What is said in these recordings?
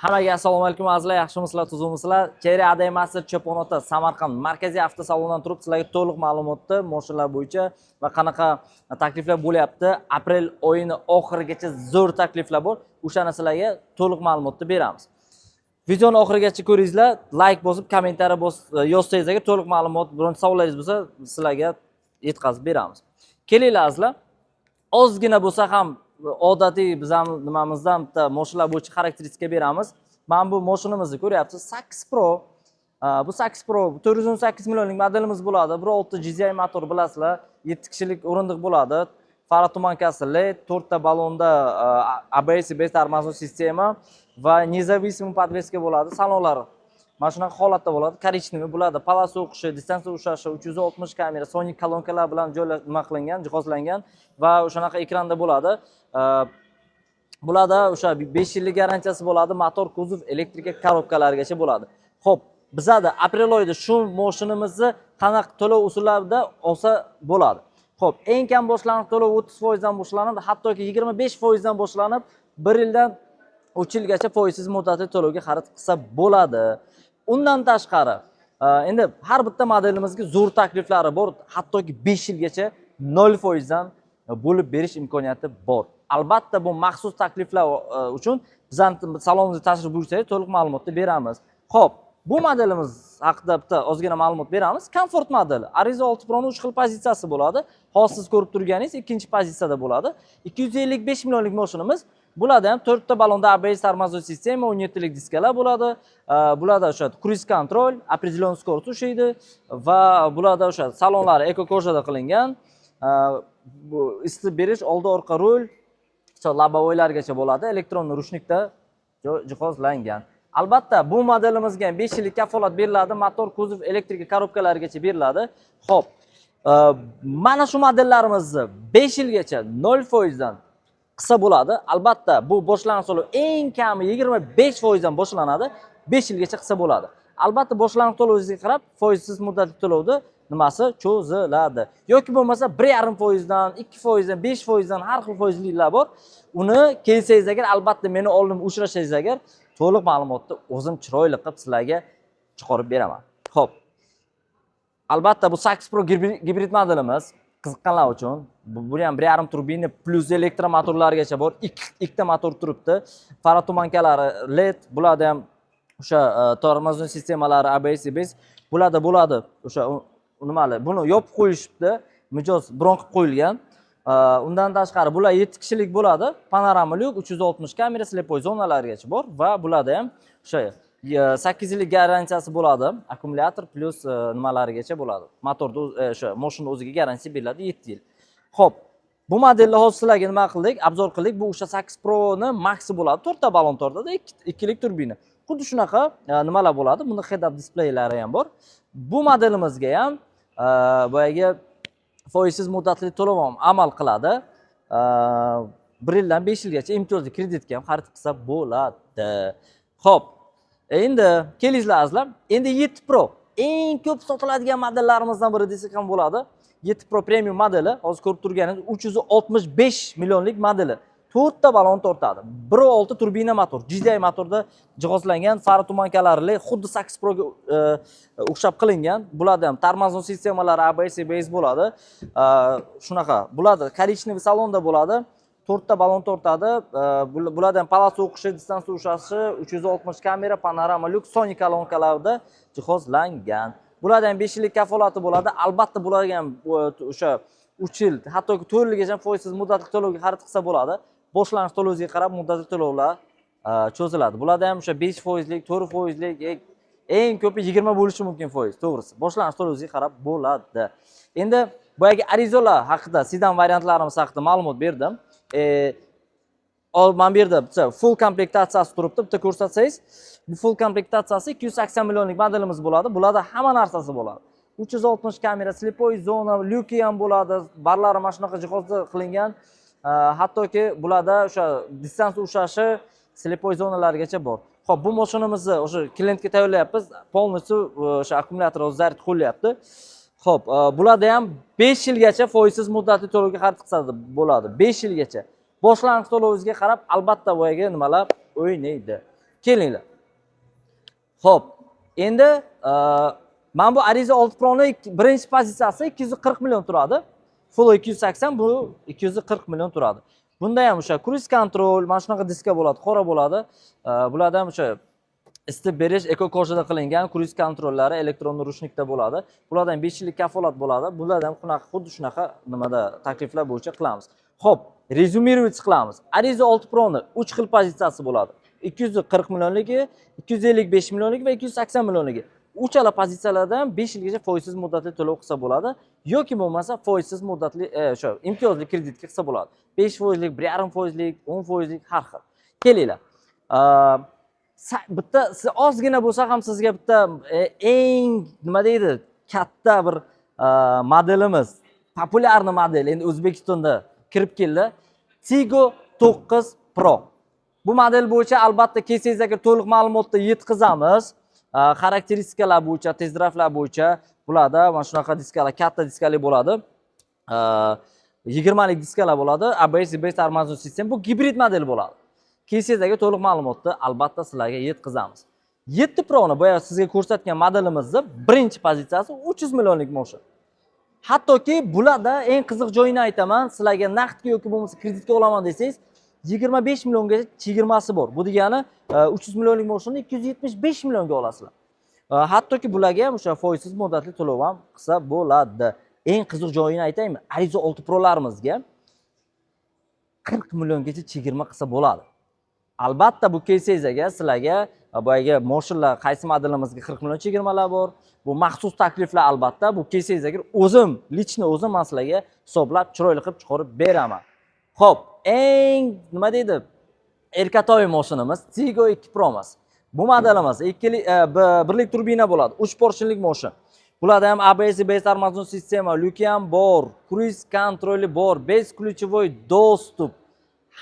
Hammaga assalomu alaykum, azizlar, yaxshimisizlar, tuzukmisizlar? Chery AD Master Cho'ponota Samarqand markaziy avtosalondan turib sizlarga to'liq ma'lumotni mashinalar bo'yicha va qanaqa takliflar bo'lyapti. Aprel oyini oxirigacha zo'r takliflar bor. O'shani sizlarga to'liq ma'lumotni beramiz. Videoni oxirigacha ko'ringizlar, like bosib, kommentariy bosib yozsangiz agar to'liq ma'lumot, biron savollaringiz bo'lsa, sizlarga yetkazib beramiz. Kelinglar, azizlar. Ozgina bo'lsa ham odatiy bizani nimamizdan bitta mashinalar bo'yicha xarakteristika beramiz. Mana bu mashinamizni ko'ryapsiz, 8 Pro. Bu 8 Pro 418 millionlik modelimiz bo'ladi. 1.6 GDI motor, bilasizlar, 7 kishilik o'rindiq bo'ladi. Фара туманка si LED, 4 ta balonda ABS, без тормозной система va независимый подвеска bo'ladi. Salonlari mana shunaqa holatda bo'ladi, коричневый bo'ladi. Полоса o'qishi, distansiya ushlashi, 360 kamera, Sony kolonkalar bilan joyla nima qilingan, jihozlangan va o'shanaqa ekranda bo'ladi. Bularda o'sha 5 yillik garantiyasi bo'ladi, motor, kuzov, электрика, korobkalarigacha bo'ladi. Xo'p, bizada aprel oyida shu mashinamizni qanaqa to'lov usullarida olsa bo'ladi? Xo'p, eng kam boshlang'ich to'lov 30% dan boshlanib, hattoki 25% dan boshlanib, 1 yildan 3 yilgacha foizsiz muddatli to'lovga xarid qilsa bo'ladi. Undan tashqari, endi har bitta modelimizga zo'r takliflari bor, hattoki 5 yilgacha 0% dan bo'lib berish imkoniyati bor. Albatta, bu maxsus takliflar uchun bizani salonimizga tashrif buyursangiz, to'liq ma'lumotni beramiz. Xo'p, bu modelimiz haqida bitta ozgina ma'lumot beramiz. Komfort modeli. Arrizo 6 Pro'ning 3 xil pozitsiyasi bo'ladi. Hozir siz ko'rib turganingiz ikkinchi pozitsiyada bo'ladi. 255 millionlik mashinamiz. Bularda ham 4 ta balonda ABS, тормозной система, 17 lik diskalar bo'ladi. Bularda o'sha круиз контроль, определенный скорость ushlaydi va bularda o'sha salonlari эко кожа da qilingan. Bu isitib berish, oldi orqa rul, лобовой largacha bo'ladi. Elektron ручник da jihozlangan. Albatta, bu modelimizga ham 5 yillik kafolat beriladi, motor, kuzov, электрика, korobkalarigacha beriladi. Xo'p, mana shu modellarimizni 5 yilgacha 0% dan qilsa bo'ladi. Albatta, bu boshlang'ich to'lov eng kami 25% dan boshlanadi, 5 yilgacha qilsa bo'ladi. Albatta, boshlang'ich to'lovingizga qarab foizsiz muddatli to'lovni nimasi cho'ziladi. Yoki bo'lmasa 1,5% dan, 2% dan, 5% dan har xil foizliklar bor. Uni kelsangiz agar, albatta meni oldimda uchrashsangiz agar, to'liq ma'lumotni o'zim chiroyli qilib sizlarga chiqarib beraman. Xo'p. Albatta, bu 8 Pro gibrid modelimiz qiziqqanlar uchun. Bu ham 1,5 turbina plyus elektromotorlargacha bor. Ikkita motor turibdi. Фара туманка lari LED, bularda ham o'sha тормозной sistemalari ABS, ABS bularda bo'ladi. O'sha nimali, buni yopib qo'yishibdi. Mijoz bron qilib qo'yilgan. Undan tashqari bular 7 kishilik bo'ladi. Panorama lyuk, 360 kamera, слепой zonalargacha bor va bularda ham o'sha 8 yillik garantiyasi bo'ladi. Akkumulyator plyus nimalarigacha bo'ladi. Motorni o'sha mashina o'ziga garantiya beriladi 7 yil. Xo'p, bu modelni hozir sizlarga nima qildik? Обзор qildik. Bu o'sha 8 Pro ni Maxi bo'ladi. 4 ta balon tortadi, ikkilik turbina. Xuddi shunaqa nimalar bo'ladi. Bunda head-up displaylari ham bor. Bu modelimizga ham boyagi foizsiz muddatli to'lov ham amal qiladi. 1 yildan 5 yilgacha imtiyozli kreditga ham xarid qilsa bo'ladi. Xo'p, endi kelingizlar, azizlar. Endi 7 Pro eng ko'p sotiladigan modellarimizdan biri desak ham bo'ladi. 7 Pro premium modeli, hozir ko'rib turganingiz 365 millionlik modeli. 4 ta balon tortadi. 1.6 turbina motor, GDI motorda jihozlangan, фара туманка lari xuddi 8 Proga o'xshab qilingan. Bularda ham тормозной sistemalari ABS, ABS bo'ladi. Shunaqa. Bularda коричневый salonda bo'ladi. 4 ta balon tortadi. Bularda ham полоса o'qishi, distansiya ushlashi, 360 kamera, panorama lyuk, Sony kolonkalarda jihozlangan. Bularda ham 5 yillik kafolati bo'ladi. Albatta, bularga ham o'sha 3 yil, hattoki 4 yilgacha foizsiz muddatli to'lovga xarid qilsa bo'ladi. Boshlang'ich to'lovingizga qarab muddatli to'lovlar cho'ziladi. Bularda ham o'sha 5 foizlik, 4 foizlik, eng ko'pi 20 bo'lishi mumkin foiz, to'g'risi. Boshlang'ich to'lovingizga qarab bo'ladi. Endi boyagi Arrizolar haqida, sedan variantlarimiz haqida ma'lumot berdim. Mana bu yerda bitta full komplektatsiyasi turibdi, bitta ko'rsatsangiz. Bu full komplektatsiyasi 280 millionlik modelimiz bo'ladi. Bularda hamma narsasi bo'ladi. 360 kamera, слепой zona, lyuki ham bo'ladi. Barlari mana shunaqa jihozda qilingan. Hattoki bularda o'sha distansiya ushlashi, слепой zonalargacha bor. Xo'p, bu mashinamizni o'sha klientga tayyorlayapmiz. Полностью o'sha akkumulyator o'zi zaryad qo'yilyapti. Xo'p, bularda ham 5 yilgacha foizsiz muddatli to'lovga xarid qilsa bo'ladi. 5 yilgacha. Boshlang'ich to'lovingizga qarab albatta boyagi nimalar o'ynaydi. Kelinglar. Xo'p, endi mana bu Arrizo 6 Pro'ni birinchi pozitsiyasi 240 million turadi. Full 280, bu 240 million turadi. Bunda ham o'sha круиз контроль, mana shunaqa diska bo'ladi, qora bo'ladi. Bularda ham o'sha isitib berish эко кожа da qilingan, круиз контроль lari elektron ручник da bo'ladi. Bulardan 5 yillik kafolat bo'ladi. Bularda ham shunaqa, xuddi shunaqa nimada takliflar bo'yicha qilamiz. Xo'p, резюмировать qilamiz. Arrizo 6 Pro'ni 3 xil pozitsiyasi bo'ladi. 240 millionligi, 255 millionligi va 280 millionligi. Uchala pozitsiyalarda ham 5 yilgacha foizsiz muddatli to'lov qilsa bo'ladi yoki bo'lmasa foizsiz muddatli o'sha imtiyozli kreditga qilsa bo'ladi. 5 foizlik, 1,5 foizlik, 10 foizlik, har xil. Kelinglar. Bitta siz ozgina bo'lsa ham sizga bitta eng, nima deydi, katta bir modelimiz, популярный model endi O'zbekistonda kirib keldi. Tiggo 9 Pro. Bu model bo'yicha albatta kelsangiz agar to'liq ma'lumotni yetkazamiz. Xarakteristikalar bo'yicha, test drayvlar bo'yicha bularda mana shunaqa diskalar, katta diskali bo'ladi. 20 lik diskalar bo'ladi. ABS, EBS, тормозной sistema, bu gibrid model bo'ladi. Kelsangiz agar to'liq ma'lumotni albatta sizlarga yetkazamiz. 7 Pro'ni boya sizga ko'rsatgan modelimizni birinchi pozitsiyasi 300 millionlik mashina. Hattoki bularda eng qiziq joyini aytaman, sizlarga naqdga yoki bo'lmasa kreditga olaman desangiz, 25 milliongacha chegirmasi bor. Bu degani 300 millionlik mashinani 275 millionga olasizlar. Hattoki bularga ham o'sha foizsiz muddatli to'lov ham qilsa bo'ladi. Eng qiziq joyini aytaymi? Arrizo 6 Pro'larimizga 40 milliongacha chegirma qilsa bo'ladi. Albatta bu kelsangiz agar sizlarga boyagi moshinlar qaysi modelimizga 40 million chegirmalar bor. Bu maxsus takliflar albatta. Bu kelsangiz agar o'zim, лично o'zim man sizlarga hisoblab, chiroyli qilib chiqarib beraman. Xo'p, eng, nima deydi, erkatoy moshinamiz Tiggo 2 Pro emas. Bu modelimiz 1 lik turbina bo'ladi. 3 поршень lik moshin. Bularda ham ABS, EBS, тормозной sistema, люки ham bor, круиз контроль i bor, бесключевой доступ,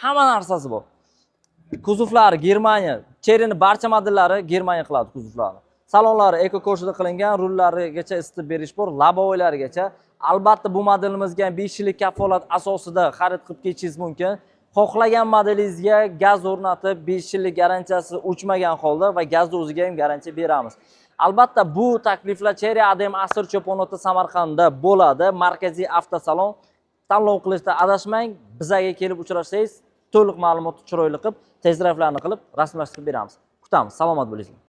hamma narsasi bor. Kuzovlari Germaniya, Chery'ni barcha modellari Germaniya qiladi kuzovlarni. Salonlari эко кожа da qilingan, rullarigacha isitib berish bor, лобовой larigacha. Albatta bu modelimizga ham 5 yillik kafolat asosida xarid qilib ketishingiz mumkin. Xohlagan modelingizga gaz o'rnatib, 5 yillik garantiyasi o'chmagan holda va gazni o'ziga ham garantiya beramiz. Albatta bu takliflar Chery ADM Asr Cho'ponota Samarqandda bo'ladi. Markaziy avtosalon. Tanlov qilishda adashmang, bizaga kelib uchrashsangiz, to'liq ma'lumotni chiroyli qilib, test drayvlarni qilib, rasmlashtirib beramiz. Kutamiz. Salomat bo'linglar.